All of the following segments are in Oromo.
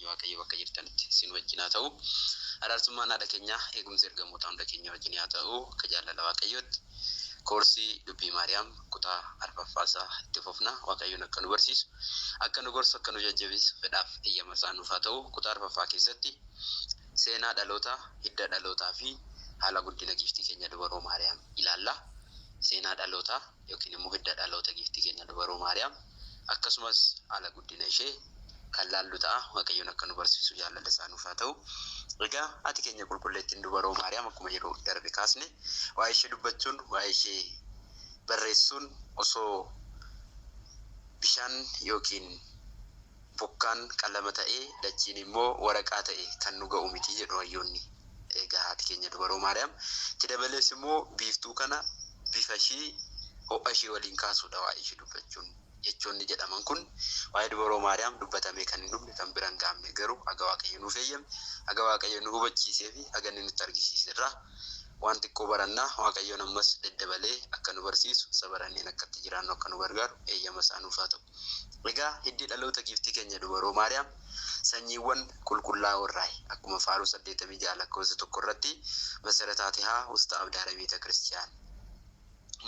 Waaqayyo bakka jirtanitti isin wajjin haa ta'u. Araarsummaan haadha keenyaa, eegumsi ergamoota hunda keenya wajjin haa ta'u. Akka jaalala Waaqayyootti koorsii dubbii Maariyaam kutaa arfaffaasaa itti fufna. Waaqayyoon akka nu barsiisu, akka nu gorsu, akka nu jajjabeessu fedhaaf eeyyama isaa nuuf haa ta'u. Kutaa arfaffaa keessatti seenaa dhalootaa, hidda dhalootaa fi haala guddina giiftii keenya dubaroo Maariyaam ilaalla. Seenaa dhalootaa yookiin immoo hidda dhaloota giiftii keenya dubaroo Maariyaam, akkasumas haala guddina ishee kan laallu ta'a. Waaqayyoon akka nu barsiisu jaalala isaa nuuf haa ta'u. Egaa haati keenya qulqulleettiin dubaroo Maariyaam, akkuma yeroo darbe kaasne, waa'ee ishee dubbachuun, waa'ee ishee barreessuun osoo bishaan yookiin bokkaan qalama ta'ee, dachiin immoo waraqaa ta'e kan nu ga'u miti jedhu hayyoonni. Egaa haati keenya dubaroo Maariyaam itti dabalees immoo biiftuu kana bifa ishii, ho'a ishee waliin kaasuudha waa'ee ishee dubbachuun. Jechoonni jedhaman kun waa'ee dubaroo Maariyaam dubbatamee kan hin dhumne, kan bira hin ga'amne, garuu haga Waaqayyo nuuf eeyyame, haga Waaqayyo nu hubachiisee fi haga inni nutti argisiise irraa waan xiqqoo barannaa. Waaqayyoon ammas daddabalee akka nu barsiisu, isa baranneen akka itti jiraannu akka nu gargaaru eeyyama isaa nuuf haa ta'u. Egaa hiddi dhaloota giiftii keenya dubaroo Maariyaam sanyiiwwan qulqullaa'oo irraayi. Akkuma Faaruu 86 lakkoofsa 1 irratti "መሠረታቲሃ ውስተ አብዳረ ቤተ ክርስቲያን",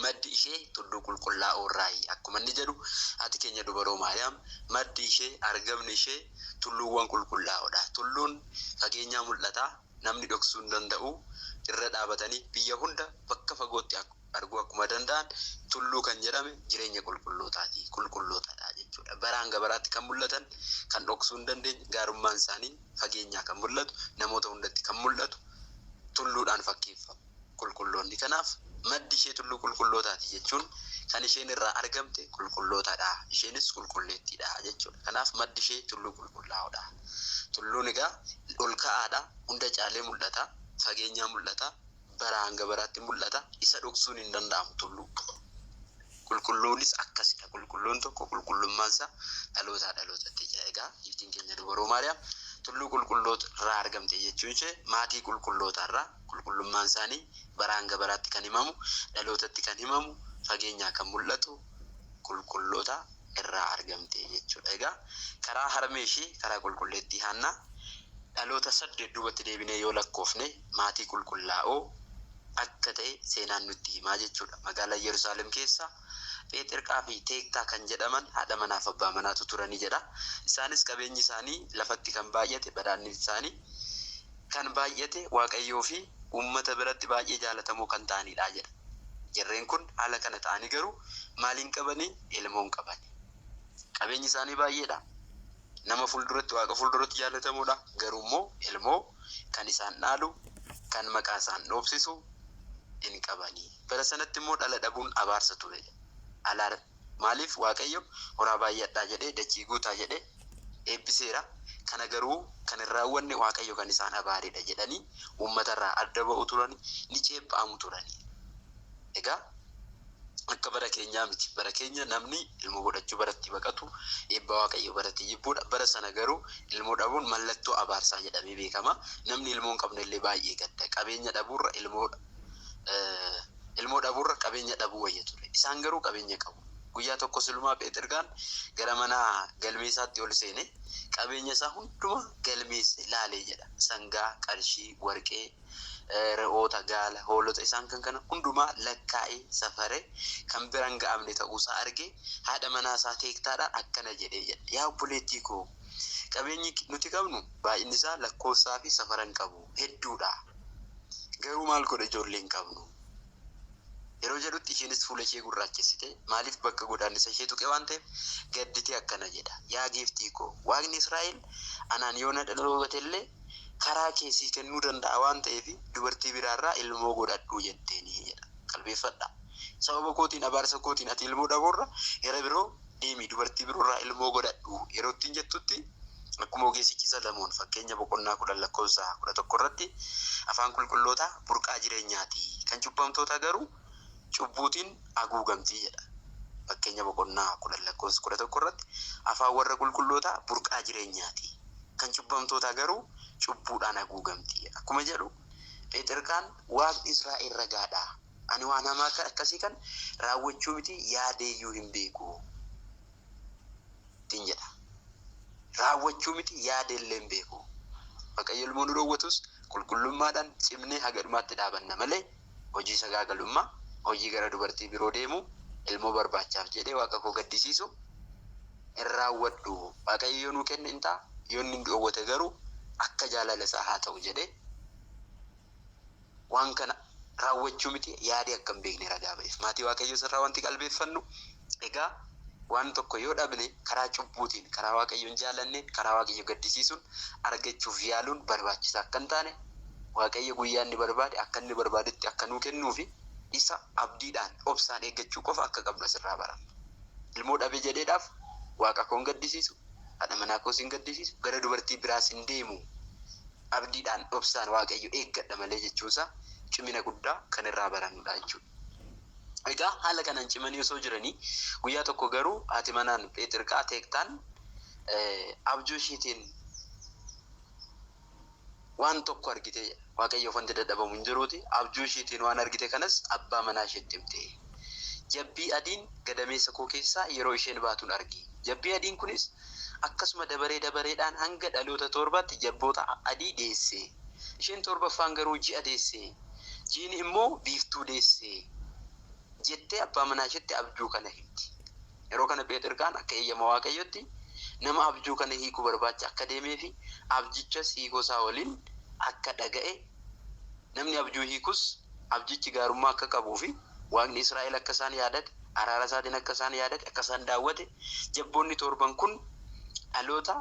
maddi ishee tulluu qulqullaa'oo irraayi akkuma inni jedhu, haati keenya dubaroo Maariyaam maddi ishee, argamni ishee tulluuwwan qulqullaa'oodha. Tulluun fageenyaa mul'ata, namni dhoksuu hin danda'u, irra dhaabatanii biyya hunda bakka fagootti arguu akkuma danda'an, tulluu kan jedhame jireenya qulqullootaati, qulqullootadha jechuudha. Bara hanga baraatti kan mul'atan, kan dhoksuu hin dandeenye, gaarummaan isaanii fageenyaa kan mul'atu, namoota hundatti kan mul'atu tulluudhaan fakkeeffamu qulqulloonni. Kanaaf maddi ishee tulluu qulqullootaati jechuun kan isheen irraa argamte qulqullootadha. Isheenis qulqulleettiidha jechuudha. Kanaaf maddi ishee tulluu qulqullaa'oodha. Tulluun egaa ol ka'aadha. Hunda caalee mul'ata. Fageenyaa mul'ata. Bara hanga baraatti mul'ata. Isa dhoksuun hin danda'amu tulluu. Qulqulluunis akkasidha. Qulqulluun tokko qulqullummaan isaa dhalootaa dhalootatti jira. Egaa giiftiin keenya dubaroo Maariyaam tulluu qulqulloota irraa argamte jechuun ishee maatii qulqulloota irraa, qulqullummaan isaanii bara hanga baraatti kan himamu, dhalootatti kan himamu, fageenyaa kan mul'atu qulqulloota irraa argamte jechuudha. Egaa karaa harmee ishee, karaa qulqulleettii Haannaa, dhaloota saddeet duubatti deebinee yoo lakkoofne maatii qulqullaa'oo akka ta'e seenaan nutti himaa jechuudha. Magaalaa Yerusaalem keessa Pheexirqaa fi Teektaa kan jedhaman haadha manaaf abbaa manaatu turanii jedha. Isaanis qabeenyi isaanii lafatti kan baay'ate, badhaadhni isaanii kan baay'ate, Waaqayyoo fi uummata biratti baay'ee jaalatamoo kan ta'anidha jedha. Jarreen kun haala kana ta'anii garuu maaliin qabanii? Ilmoo hin qabani. Qabeenyi isaanii baay'eedha. Nama fuulduratti, Waaqa fuulduratti jaalatamoodha. Garuu immoo ilmoo kan isaan dhaalu, kan maqaa isaan dhoofsisu hin qabani. Bara sanatti immoo dhala dhabuun abaarsa ture. Alaar maaliif? Waaqayyo horaa baay'adhaa jedhee, dachii guutaa jedhee eebbiseera. Kana garuu kan hin raawwanne Waaqayyo kan isaan abaaredha jedhanii uummatarraa adda ba'u turani, ni ceepha'amu turani. Egaa akka bara keenyaa miti. Bara keenya namni ilmoo godhachuu baratti baqatu, eebba Waaqayyo baratti jibbuudha. Bara sana garuu ilmoo dhabuun mallattoo abaarsaa jedhamee beekama. Namni ilmoo hin qabne illee baay'ee gadda. Qabeenya dhabuurra ilmoo dhabuurra qabeenya dhabuu wayya ture. Isaan garuu qabeenya qabu. Guyyaa tokko silumaa Pheexirgaan gara mana galmee isaatti ol seene, qabeenya isaa hunduma galmeesse, laalee jedha. Sangaa, qarshii, warqee, re'oota, gaala, hoolota, isaan kan kana hundumaa lakkaa'ee safare, kan bira hin ga'amne ta'uusaa argee haadha manaa isaa Teektaadhaan akkana jedhee jedha. "Yaa obboleettii koo, qabeenyi nuti qabnu baay'inni isaa lakkoofsaa fi safara hin qabu, hedduudha. Garuu maal godha, ijoollee hin qabnu." Yeroo jedhutti isheenis fuula ishee gurraachessite, maaliif? Bakka godaannisa ishee tuqe waan ta'eef gadditee akkana jedha. "Yaa giiftii koo, Waaqni Israa'el anaan yoo na dhoowwate illee karaa kee sii kennuu danda'a waan ta'eef dubartii biraarraa ilmoo godhadhu" jetteeni jedha. Qalbeeffadhaa. "Sababa kootiin, abaarsa kootiin ati ilmoo dhabuurra gara biroo deemi, dubartii biroorraa ilmoo godhadhu" yeroo ittiin jettutti, akkuma ogeessichi Salamoon Fakkeenya boqonnaa 10 lakkoofsa 11 irratti "Afaan qulqullootaa burqaa jireenyaati, kan cubbamtootaa garuu cubbuutiin haguugamti" jedha. Fakkeenya boqonnaa 10 lakkoofsa 11 irratti "Afaan warra qulqullootaa burqaa jireenyaati, kan cubbamtootaa garuu cubbuudhaan haguugamti" akkuma jedhu, Pheexirqaan "Waaqni Israa'el ragaadha. Ani waan hamaa akkasii kan raawwachuu miti, yaadeeyyuu hin beeku" ittiin jedha. Raawwachuu miti yaada illee hin beeku. Waaqayyo ilmoo nu dhoowwatus qulqullummaadhaan cimnee haga dhumaatti dhaabanna malee hojii sagaagalummaa, hojii gara dubartii biroo deemu, ilmoo barbaachaaf jedhee Waaqa koo gaddisiisu hin raawwadhu. Waaqayyo yoo nuu kenne in ta'a, yoo inni nu dhoowwate garuu akka jaalala isaa haa ta'u jedhee waan kana raawwachuu miti yaadee akka hin beekne ragaa ba'eef. Maatii Waaqayyoo sirraa wanti qalbeeffannu egaa waan tokko yoo dhabne karaa cubbuutiin, karaa Waaqayyo hin jaallanneen, karaa Waaqayyo gaddisiisuun argachuuf yaaluun barbaachisaa akka hin taane, Waaqayyo guyyaa inni barbaade akka inni barbaadetti akka nuu kennuu fi isa abdiidhaan obsaan eeggachuu qofa akka qabnu asirraa baranna. Ilmoo dhabe jedheedhaaf Waaqa koo hin gaddisiisu, haadha manaa koos hin gaddisiisu, gara dubartii biraas hin deemu. Abdiidhaan obsaan Waaqayyo eeggadha malee jechuunsaa cimina guddaa kan irraa barannudha jechuudha. Egaa haala kanaan cimanii osoo jiranii guyyaa tokko garuu haati manaan Pheexirqaa Teektaan abjuu ishiitiin waan tokko argite jedha. Waaqayyoof wanti dadhabamu hin jiruuti. Abjuu ishiitiin waan argite kanas abbaa manaa isheetti himte. Jabbii adiin gadameessa koo keessaa yeroo isheen baatun arge. Jabbii adiin kunis akkasuma dabaree dabareedhaan hanga dhaloota toorbaatti jabboota adii deesse. Isheen toorbaffaan garuu ji'a deesse. Jiini immoo biiftuu deesse. Jettee abbaa manaa isheetti abjuu kana himti. Yeroo kana Pheexirqaan akka eeyyama Waaqayyootti nama abjuu kana hiiku barbaacha akka deemee fi abjichas hiikoo isaa waliin akka dhaga'e, namni abjuu hiikus abjichi gaarummaa akka qabuu fi Waaqni Israa'el akka isaan yaadate, araara isaatiin akka isaan yaadate, akka isaan daawwate, jabboonni toorban kun dhaloota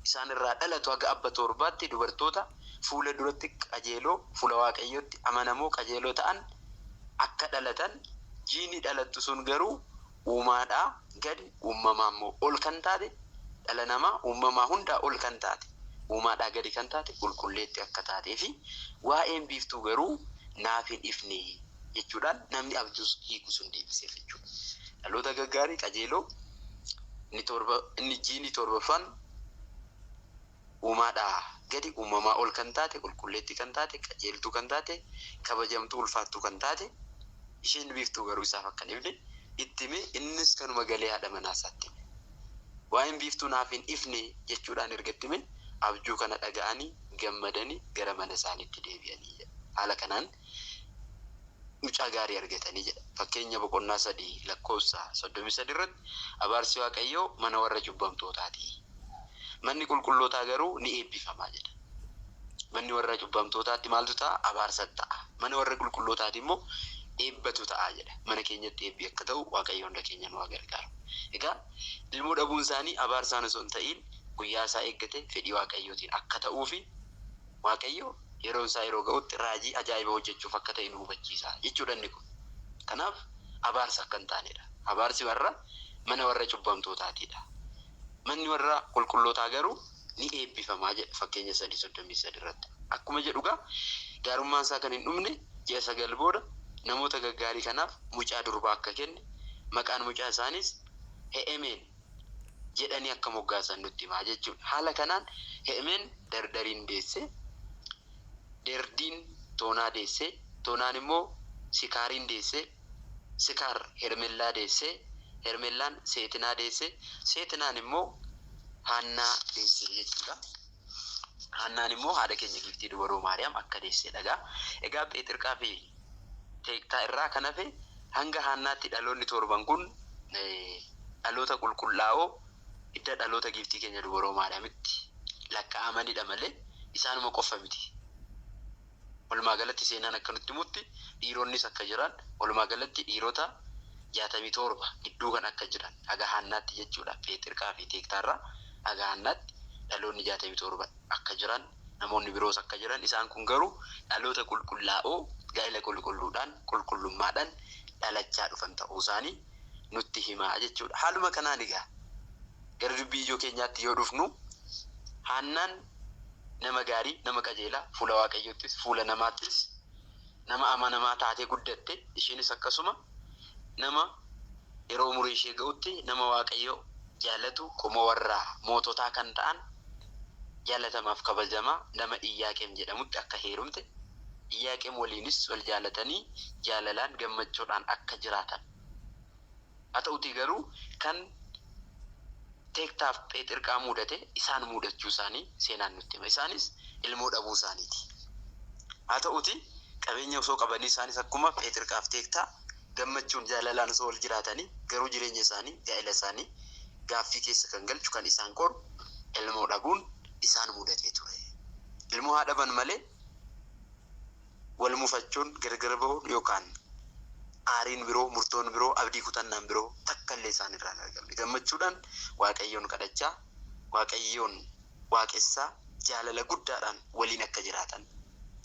isaan irraa dhalatu haga abba toorbaatti dubartoota fuula duratti qajeeloo, fuula Waaqayyootti amanamoo qajeeloo ta'an akka dhalatan, jiini dhalattu sun garuu uumaadhaa gadi uummamaa immoo ol kan taate, dhala namaa uummamaa hundaa ol kan taate, uumaadhaa gadi kan taate qulqulleetti akka taatee fi waa'een biiftuu garuu naaf hin ifne jechuudhaan namni abjuu hiiku sun deebiseef jechuudha. Dhaloota gaggaarii qajeeloo inni torba inni jiini torbaffaan uumaadhaa gadi uumamaa ol kan taate, qulqulleetti kan taate, qajeeltuu kan taate, kabajamtuu ulfaattuu kan taate, isheen biiftuu garuu isaaf akka hin ifne itti hime, innis kanuma galee haadha manaa isaatti hime. Waa'een biiftuu naaf hin ifne jechuudhaan erga itti hime abjuu kana dhaga'anii gammadanii gara mana isaaniitti deebi'anii jedha. Haala kanaan mucaa gaarii argatanii jedha. Fakkeenya boqonnaa 3 lakkoofsa 33 irratti abaarsi Waaqayyoo mana warra cubbamtootaati. Manni qulqullootaa garuu ni eebbifama jedha. Manni warra cubbamtootaatti maaltu ta'a? Abaarsa ta'a. Mana warra qulqullootaati immoo eebbatu ta'a jedha. Mana keenyatti eebbi akka ta'u Waaqayyo hunda keenya nu haa gargaaru. Egaa ilmoo dhabuun isaanii abaarsaan osoo hin ta'iin guyyaa isaa eeggate fedhii Waaqayyootiin akka ta'uu fi Waaqayyo yeroon isaa yeroo ga'utti raajii ajaa'iba hojjechuuf akka ta'e nu hubachiisa jechuudha inni kun. Kanaaf abaarsa akka hin taanedha. Abaarsi warra mana warra cubbamtootaatiidha. Manni warra qulqullootaa garuu ni eebbifama jedha Fakkeenya 3:33 irratti. Akkuma jedhu egaa gaarummaan isaa kan hin dhumne ji'a 9 booda namoota gaggaarii kanaaf mucaa durbaa akka kenne, maqaan mucaa isaaniis He'emeen jedhanii akka moggaasan nutti hima jechuudha. Haala kanaan He'emeen Dardariin deesse, Derdiin Toonaa deesse, Toonaan immoo Sikaariin deesse, Sikaar Hermellaa deesse, Hermellaan Seetinaa deesse, Seetinaan immoo Haannaa deesse jechuudha. Haannaan immoo haadha keenya Giiftii Dubaroo Maariyaam akka deessedha egaa. Egaa Pheexirqaa fi Teektaa irraa kan hafe hanga Haannaatti dhaloonni toorban kun dhaloota qulqullaa'oo hidda dhaloota Giiftii keenya Dubaroo Maariyaamitti lakkaa'amanidha malee isaanuma qofa miti. Walumaa galatti seenaan akka nutti himutti dhiironnis akka jiran, walumaa galatti dhiirota 67 gidduu kan akka jiran haga Haannaatti jechuudha. Pheexirqaa fi Teektaarraa haga Haannaatti dhaloonni 67 akka jiran, namoonni biroos akka jiran, isaan kun garuu dhaloota qulqullaa'oo gaa'ila qulqulluudhaan, qulqullummaadhaan dhalachaa dhufan ta'uu isaanii nutti hima jechuudha. Haaluma kanaan egaa gara dubbii ijoo keenyaatti yoo dhufnu, Haannaan nama gaarii, nama qajeelaa, fuula Waaqayyoottis, fuula namaattis nama amanamaa taatee guddatte. Isheenis akkasuma nama yeroo umurii ishee ga'utti nama Waaqayyo jaalatu, qomoo warra moototaa kan ta'an, jaalatamaaf kabajamaa nama Iyyaaqeem jedhamutti akka heerumte, Iyyaaqeem waliinis wal jaalatanii jaalalaan gammachuudhaan akka jiraatan. Haa ta'utii garuu kan Teektaaf Pheexirqaa mudate isaan mudachuu isaanii seenaan nutti hima. Isaanis ilmoo dhabuu isaaniiti. Haa ta'uti qabeenya osoo qabanii isaanis akkuma Pheexirqaaf Teektaa gammachuun jaalalaan osoo wal jiraatanii garuu jireenya isaanii, gaa'ela isaanii gaaffii keessa kan galchu, kan isaan qoru ilmoo dhabuun isaan mudatee ture. Ilmoo haa dhaban malee wal mufachuun, gargar bahuun yookaan aariin biroo, murtoon biroo, abdii kutannaan biroo takka illee isaan irraa hin argamne. Gammachuudhaan Waaqayyoon kadhachaa, Waaqayyoon waaqessaa, jaalala guddaadhaan waliin akka jiraatan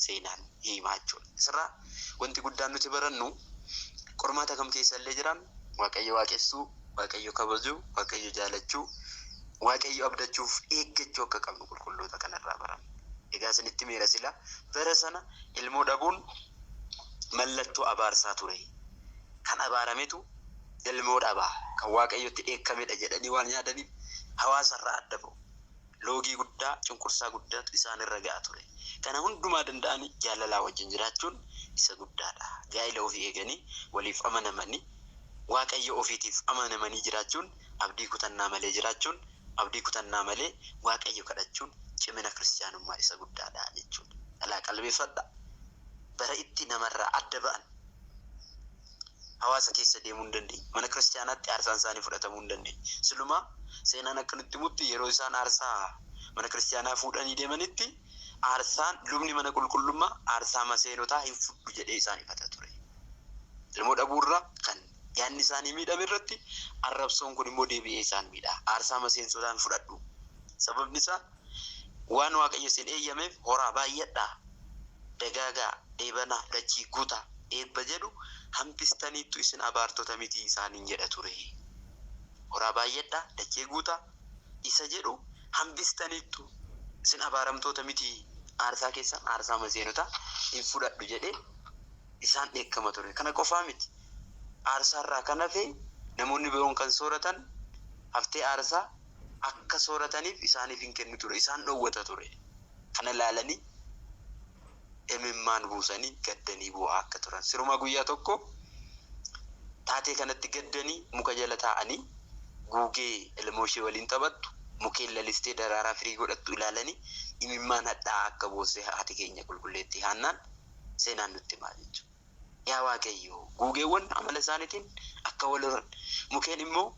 seenaan himaa jechuudha. Asirraa wanti guddaan nuti barannu, qormaata kam keessa illee jiran Waaqayyo waaqessuu, Waaqayyo kabajuu, Waaqayyo jaalachuu, Waaqayyo abdachuuf eeggachuu akka qabnu qulqulloota kanarraa baranna. Egaa isinitti meera, sila bara sana ilmoo dhabuun mallattoo abaarsaa ture. Kan abaarametu ilmoo dhabaa, kan Waaqayyotti dheekkamedha jedhanii waan yaadaniif hawaasarraa adda ba'u. Loogii guddaa, cunqursaa guddaatu isaan irra ga'a ture. Kana hundumaa danda'anii jaalalaa wajjin jiraachuun isa guddaadha. Gaa'ila ofii eeganii, waliif amanamanii, Waaqayyo ofiitiif amanamanii jiraachuun, abdii kutannaa malee jiraachuun, abdii kutannaa malee Waaqayyo kadhachuun cimina kiristiyaanummaa isa guddaadha jechuudha. Dhalaa qalbeeffadha. Bara itti namarraa adda ba'an, hawaasa keessa deemuu hin dandeenye. Mana kiristiyaanaatti aarsaan isaanii fudhatamuu hin dandeenye. Silumaa seenaan akka nutti himutti, yeroo isaan aarsaa mana kiristiyaanaa fuudhanii deemanitti, aarsaan lubni mana qulqullummaa aarsaa maseenotaa hin fudhu jedhee isaan ifata ture. Ilmoo dhabuurraa kan yaadni isaanii miidhame irratti arrabsoon kun immoo deebi'ee isaan miidha. Aarsaa maseensotaa hin fudhadhu. Sababni isaa waan Waaqayyo isin eeyyameef horaa, baay'adhaa, dagaagaa, dheebanaa, dachii guutaa eebba jedhu hambistaniittu, isin abaartota miti isaaniin jedha ture. Horaa, baay'adhaa, dachee guutaa isa jedhu hambistaniittu, isin abaaramtoota miti, aarsaa keessan, aarsaa maseenotaa hin fudhadhu jedhee isaan dheekkama ture. Kana qofaa miti. Aarsaarraa kan hafe namoonni biroon kan sooratan haftee aarsaa akka soorataniif isaaniif hin kennu ture. Isaan dhoowwata ture. Kana ilaalanii imimmaan buusanii gaddanii bu'aa akka turan. Sirumaa guyyaa tokko taatee kanatti gaddanii muka jala taa'anii guugee ilmoo ishee waliin taphattu, mukeen lalistee daraaraa firii godhattu ilaalanii imimmaan hadhaa'aa akka boosse haati keenya qulqulleettii Haannaan seenaan nutti himaa jechuudha. Yaa Waaqayyo, guugeewwan amala isaaniitiin akka wal horan, mukeen immoo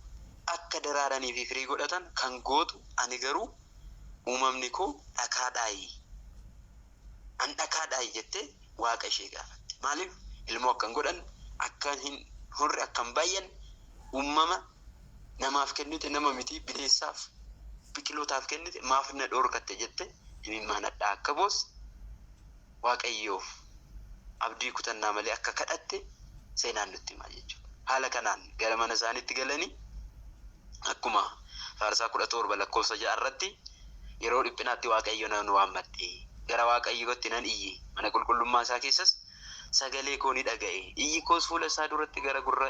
akka daraaranii fi firii godhatan kan gootu, ani garuu uumamni koo dhakaadhaayi? An dhakaadhaayi jettee Waaqa ishee gaafatte. Maaliif ilmoo akka hin godhanne, akka hin horre, akka hin baay'anne, uumama namaaf kennite, nama miti bineensaaf biqilootaaf kennite maaf na dhoorkatte jette imimmaan hadhaa akka boosse, Waaqayyoof abdii kutannaa malee akka kadhatte seenaan nutti himaa jechuudha. Haala kanaan gara mana isaaniitti galanii akkuma Faarsaa 17 lakkoofsa 6 irratti, yeroo dhiphinaatti Waaqayyo nan waammadhe, gara Waaqayyootti nan iyye, mana qulqullummaa isaa keessas sagalee koo ni dhaga'e, iyyi koos fuula isaa duratti gara gurra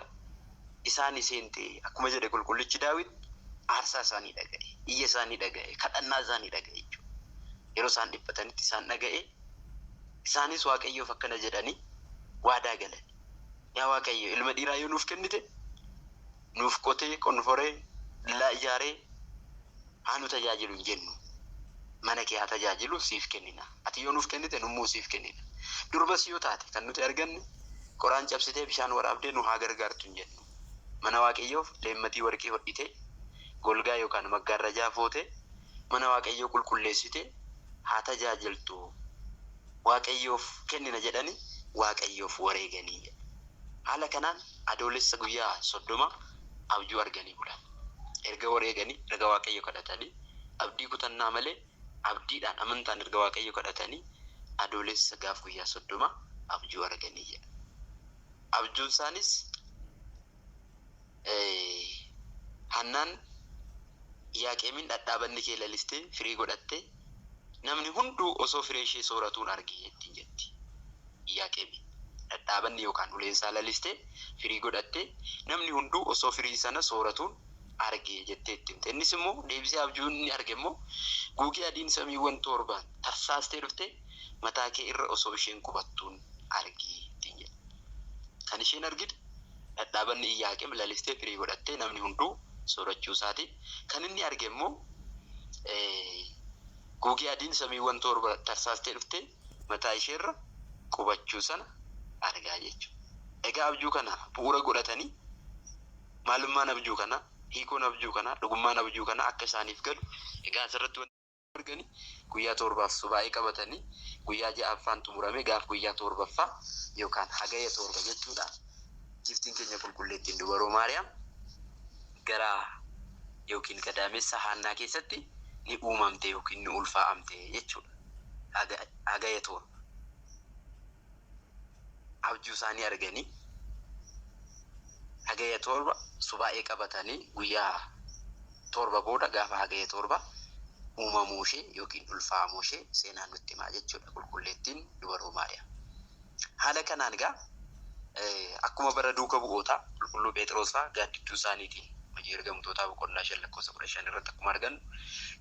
isaa ni seente akkuma jedhe qulqullichi Daawit, aarsaa isaanii dhaga'e, iyya isaanii dhaga'e, kadhannaa isaanii dhaga'e jechuudha. Yeroo isaan dhiphatanitti isaan dhaga'e. Isaanis Waaqayyoof akkana jedhanii waadaa galan. Yaa Waaqayyo, ilma dhiiraa yoo nuuf kennite, nuuf qotee, qonforee, dallaa ijaaree haa nu tajaajilu hin jennu. Mana kee haa tajaajilu siif kennina. Ati yoo nuuf kennite nummoo siif kennina. Durbas yoo taate kan nuti arganne qoraan cabsitee bishaan waraabdee nu haa gargaartu hin jennu. Mana Waaqayyoof leemmatii warqii hodhitee, golgaa yookaan maggaarrajaa footee mana Waaqayyoo qulqulleessitee haa tajaajiltu. Waaqayyoof kennina jedhanii Waaqayyoof wareeganii jedha. Haala kanaan Adoolessa guyyaa 30 abjuu arganii bulan. Erga wareeganii, erga Waaqayyo kadhatanii, abdii kutannaa malee abdiidhaan amantaan erga Waaqayyo kadhatanii, Adoolessa gaaf guyyaa 30 abjuu arganii jedha. Abjuun isaanis Hannaan Iyaaqeemiin dhadhaabanni kee lalistee firii godhattee namni hunduu osoo firee ishee sooratuun arge ittiin jetti. Iyaaqeemiin dhadhaabanni yookaan uleensaa lalistee firii godhattee namni hunduu osoo firii sana sooratuun arge jettee itti himte. Innis immoo deebisee abjuu inni arge immoo guugee adiin samiiwwan torbaan tarsaastee dhuftee mataa kee irra osoo isheen qubattuun arge ittiin jedhe. Kan isheen argite dhadhaabanni Iyaaqeem lalistee firii godhattee namni hunduu soorachuu isaati. Kan inni arge immoo gugee adiin samiiwwan torba tarsaastee dhuftee mataa isheerra qubachuu sana argaa jechuudha. Egaa abjuu kana bu'uura godhatanii maalummaan abjuu kanaa, hiikoon abjuu kanaa, dhugummaan abjuu kanaa akka isaaniif galu egaa asirratti wanti arganii guyyaa torbaaf subaa'ee qabatanii guyyaa ja'affaan xumurame gaaf guyyaa torbaffaa yookaan Hagaya 7 jechuudha. Giiftiin keenya qulqulleettiin dubaroo Maariyaam garaa yookiin gadaamessa Haannaa keessatti ni uumamte yookiin ni ulfaa'amte jechuudha. Hagaya 7. Abjuu isaanii arganii Hagaya 7 subaa'ee qabatanii guyyaa 7 booda gaafa Hagaya 7 uumamuu ishee yookiin ulfaa'amuu ishee seenaan nutti himaa jechuudha qulqulleettiin dubaroo Maariyaam. Haala kanaan egaa akkuma bara duuka bu'ootaa qulqulluu Pheexiroos fa'aa gaaddidduu isaaniitiin hojii ergamtootaa boqonnaa 5 lakkoofsa 15 irratti akkuma argannu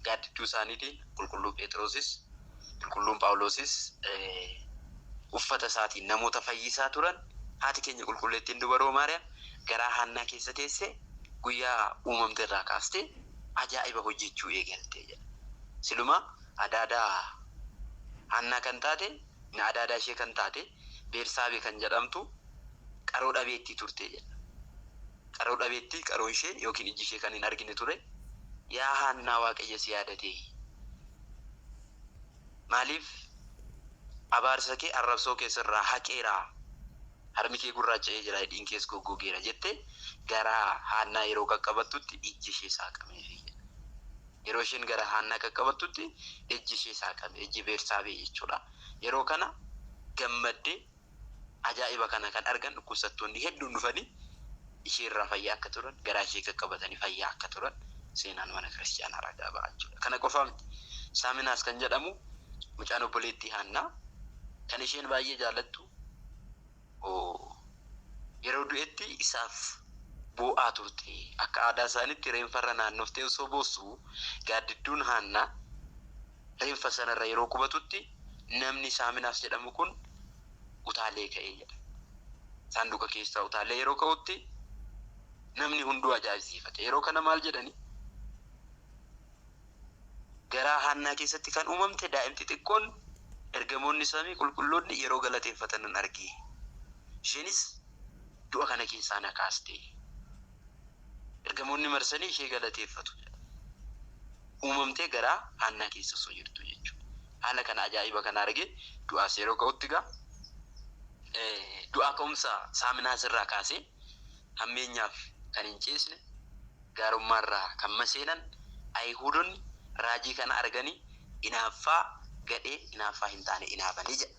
gaaddidduu isaaniitiin qulqulluu Pheexiroosis qulqulluun Phaawuloosis uffata isaatiin namoota fayyisaa turan haati keenya qulqulleettiin dubaroo Maariyaam garaa Haannaa keessa teessee guyyaa uumamte irraa kaastee ajaa'iba hojjechuu eegalte jedha. Silumaa adaadaa Haannaa kan taate adaadaa ishee kan taate Beersaabee kan jedhamtu qaroo dhabeettii turte jedha. Qaroo dhabeettii qaroo ishee yookiin ijji ishee kan hin argine ture. Yaa Haannaa Waaqayyo si yaadatee. Maaliif abaarsa kee arrabsoo kee sirraa haqeera. Harmi kee gurraacha'ee jira hidhiin kees goggogeera jette garaa Haannaa yeroo qaqqabattutti ijji ishee saaqameefi jedha. Yeroo isheen gara Haannaa qaqqabattutti ijji ishee saaqame, ijji Beersaabee jechuudha. Yeroo kana gammaddee ajaa'iba kana kan argan dhukkubsattoonni hedduun dhufanii isheerraa fayyaa akka turan, garaa ishee qaqqabatanii fayyaa akka turan seenaan mana kiristiyaanaa ragaa ba'a jechuudha. Kana qofaa miti. Saaminaas kan jedhamu mucaan obboleettii Haannaa kan isheen baay'ee jaallattu yeroo du'etti isaaf boo'aa turte. Akka aadaa isaaniitti reenfarra naannoftee osoo boossu gaaddidduun Haannaa reenfa sanarra yeroo qubatutti namni Saaminaas jedhamu kun utaalee ka'ee jedha. Saanduqa keessaa utaalee yeroo ka'utti namni hunduu ajaa'ibsiifate. Yeroo kana maal jedhani? Garaa Haannaa keessatti kan uumamte daa'imti xiqqoon ergamoonni samii qulqulloonni yeroo galateeffatan nan arge. Isheenis du'a kana keessaa na kaaste. Ergamoonni marsanii ishee galateeffatu jedha. Uumamtee garaa Haannaa keessa osoo jirtu jechuudha. Haala kana ajaa'iba kana argee du'aas yeroo ka'utti egaa du'aa ka'umsa Saaminaas irraa kaasee hammeenyaaf kan hin ciisne gaarummaarraa kan maseenan Ayihuudonni raajii kana arganii inaaffaa gadhee inaaffaa hin taane inaafanii jedha.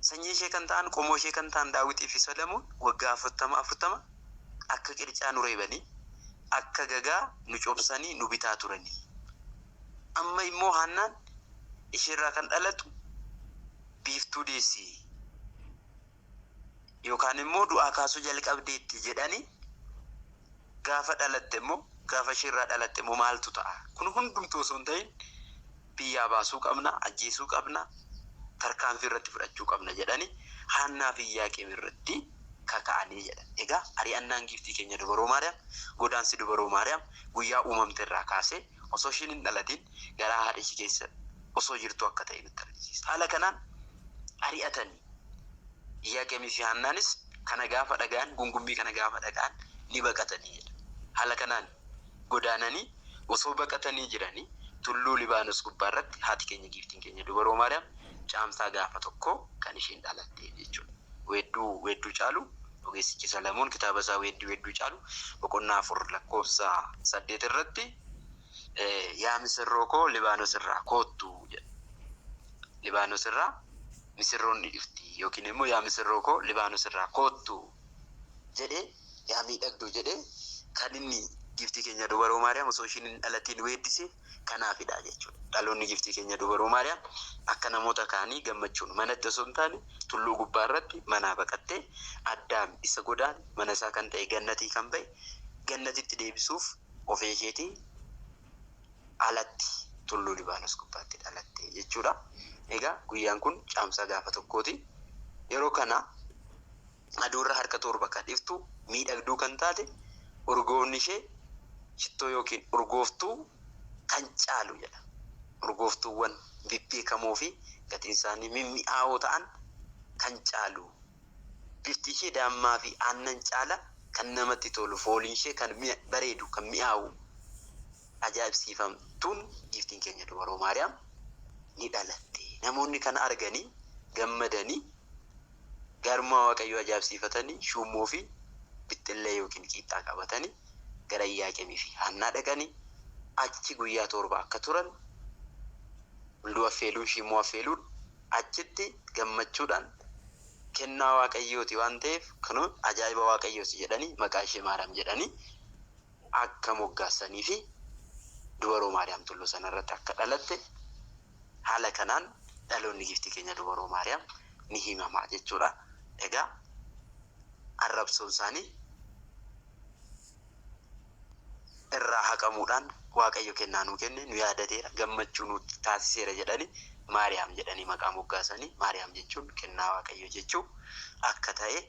Sanyii ishee kan ta'an qomoo ishee kan ta'an Daawitii fi Solomoon waggaa afurtama afurtama akka qircaa nu reebanii akka gagaa nu cobsanii nu bitaa turanii. Amma immoo Haannaan isheerraa kan dhalatu biiftuu deessi yookaan immoo du'aa kaasuu jalqabdeetti jedhanii gaafa dhalatte immoo gaafa isheerraa dhalatte immoo maaltu ta'a? Kun hundumtuu osoo hin ta'in biyyaa baasuu qabna, ajjeesuu qabna, tarkaanfii irratti fudhachuu qabna jedhanii Haannaa fi Iyyaaqeem irratti kaka'anii jedhan. Egaa ari'annaan giiftii keenya dubaroo Maariyaam, godaansi dubaroo Maariyaam guyyaa uumamte irraa kaasee osoo ishiin hin dhalatin garaa haadha ishii keessa osoo jirtuu akka ta'e nutti argisiisa. Haala kanaan ari'atanii Iyyaaqeemii fi Haannaanis kana gaafa dhaga'an gungummii kana gaafa dhaga'an ni baqatanii jedha. Haala kanaan godaananii osoo baqatanii jiranii tulluu Libaanos gubbaa irratti haati keenya giiftiin keenya dubaroo Maariyaam caamsaa gaafa tokko kan isheen dhalatte jechuudha. Weedduu weedduu caalu ogeessichi Salamoon kitaaba isaa weedduu weedduu caalu boqonnaa 4 lakkoofsa 8 irratti yaa misirroo koo Libaanos irraa koottu jedha. Libaanos irraa misirroon ni dhufti yookiin immoo yaa misirroo koo Libaanos irraa koottu jedhee yaa miidhagduu jedhee kan inni giiftii keenya dubaroo Maariyaam osoo ishiin hin dhalatiin weeddise kanaafidha jechuudha. Dhaloonni giiftii keenya dubaroo Maariyaam akka namoota kaanii gammachuun manatti osoo hin taane tulluu gubbaa irratti manaa baqattee Addaam isa godaane mana isaa kan ta'e gannatii kan ba'e gannatitti deebisuuf ofii isheetii alatti tulluu Libaanos gubbaatti dhalatte jechuudha. Egaa guyyaan kun caamsaa gaafa tokkooti. Yeroo kana aduurra harka torba kan iftu miidhagduu kan taate Urgoofni ishee shittoo yookiin urgooftuu kan caalu jedha. Urgooftuuwwan bebbeekamoo fi gatiin isaanii mimmi'aawoo ta'an kan caalu. Bifti ishee dammaa fi aannan caala kan namatti tolu, fooliin ishee kan bareedu, kan mi'aawu, ajaa'ibsiifamtuun giiftiin keenya Dubaroo Maariyaam ni dhalatte. Namoonni kana arganii gammadanii gaarummaa Waaqayyoo ajaa'ibsiifatanii shuummoo fi bixxillee yookiin qiixxaa qabatanii gara Iyyaaqeemii fi Haannaa dhaqanii achi guyyaa 7 akka turan, hulduu affeeluun, shiimmoo affeeluun achitti gammachuudhaan kennaa Waaqayyooti waan ta'eef kun ajaa'iba Waaqayyooti jedhanii maqaa ishee Maariyaam jedhanii akka moggaasanii fi Dubaroo Maariyaam tulluu sanarratti akka dhalatte haala kanaan dhaloonni giiftii keenya Dubaroo Maariyaam ni himama jechuudha. Egaa arrabsoon isaanii irraa haqamuudhaan Waaqayyo kennaa nuu kenne, nu yaadateera, gammachuu nu taasiseera jedhanii Maariyaam jedhanii maqaa moggaasanii, Maariyaam jechuun kennaa Waaqayyo jechuu akka ta'e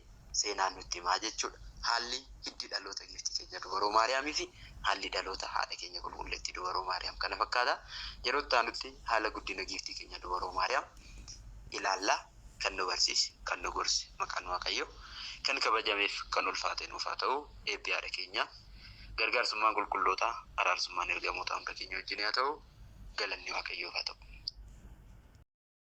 seenaan nutti himaa jechuudha. Haalli hiddi dhaloota giiftii keenya Dubaroo Maariyaamii fi haalli dhaloota haadha keenya qulqulleettii Dubaroo Maariyaam kana fakkaata. Yeroo itti aanutti haala guddina giiftii keenya Dubaroo Maariyaam ilaallaa. Kan nu barsiise, kan nu gorse maqaan Waaqayyoo kan kabajameef kan ulfaate nuuf haa ta'u. Eebbi haadha keenyaa, gargaarsummaan qulqullootaa, araarsummaan ergamootaa hunda keenya wajjin haa ta'u. Galanni Waaqayyoof haa ta'u.